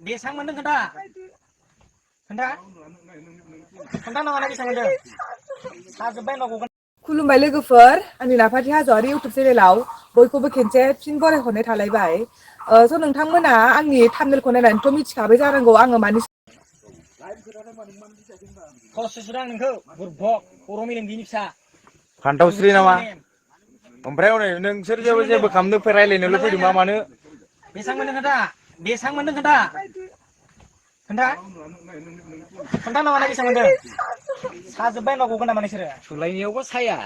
बेसां मोनदों खोन्था खोन्था खोन्था नामा बेसां मोनदों साजोब्बाय होनबा गगोन। खुलुमबाय लोगोफोर आंनि नाफाथि हाज'वारि इउटुब चेनेलाव बयखौबो खेनसे फिन बरायहरनाय थालायबाय। स' नोंथांमोना आंनि थाम्बनेलखौ नायनानैथ' मिथिखाबाय जानांगौ आङो मानि खस्थ' आं नोंखौ बुरबक बर' मेलेम बिनि फिसा फान्थावस्रि नामा ओमफ्राय हनै नोंसोर जेबो खालामनो रायलायनोल' फैदों मा मानो बेसां मोनदों खोन्था बेसां मोनदों खोन्था खोन्था खोन्था नामा बेसां मोनदों साजोब्बाय होनबा गगोन नामा नोंसोरो थुलायनायावबो साया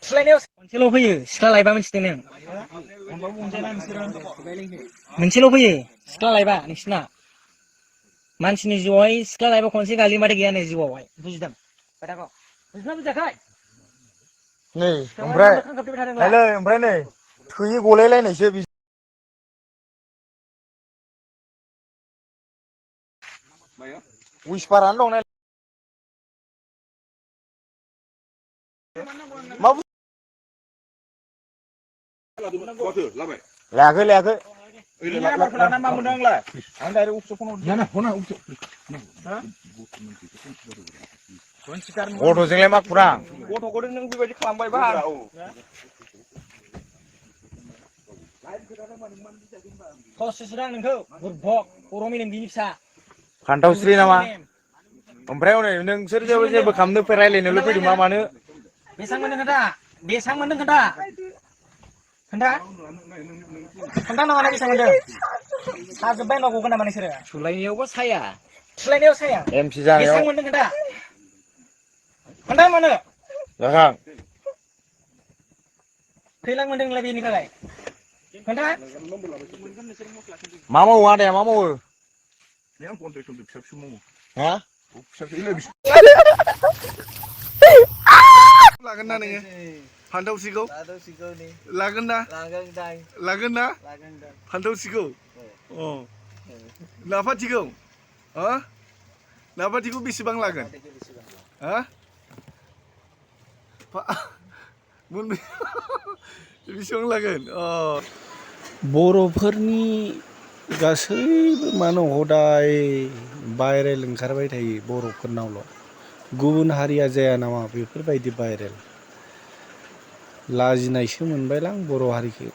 थुलायनायाव मोनसेल' फैयो सिख्ला लायबा मिथिदों नों मोनसेल' फैयो सिख्ला लायबा नोंसिना मानसिनि जिउआवहाय सिख्ला लायबा खनसे गालिमाथाय गैया नै जिउआवहाय बुजिदों खोथाखौ बुजिना बुजियाखै नै ओमफ्राय नै थोयो गलायलायनायसो उइसपारानो दं मा लायाखै लायाखै मा मोनदों आंलाय आं डाइरेक्ट अफिसाव फन गथ'जोंलाय मा खुरां गथ'खौथ' नों बेबायदि खालामबायबा खस्थ' आं नोंखौ बुरबक बर' मेलेम बिनि फिसा फान्थावस्रि नामा ओमफ्राय हनै नोंसोर जेबो खालामनो रायलायनोल' फैदों मा मानो बेसां मोनदों खोन्था बेसां मोनदों खोन्था खोन्था खोन्था नामा बेसां मोनदों साजोब्बाय होनबा गगोन नामा नोंसोरो थुलायनायावबो साया थुलायनायाव साया एमसि जानायाव बेसां मोनदों खोन्था खोन्था मानो जाखां खैलां मोनदों नोंलाय बेनिफ्राय खोन्था मा मावो आदाया मा मावो हा लागोन ना नोङो फान्थावस्रिखौ लागोन ना लागोन ना फान्थावस्रिखौ अ नाफाथिखौ नाफाथिखौ बेसेबां लागोन हा बेसेबां लागोन बर'फोरनि गासैबो मानो हदाय भाइरेल ओंखारबाय थायो बर'फोरनावल' गुबुन हारिया जाया नामा बेफोरबायदि भाइरेल लाजिनायसो मोनबायलां बर' हारिखौ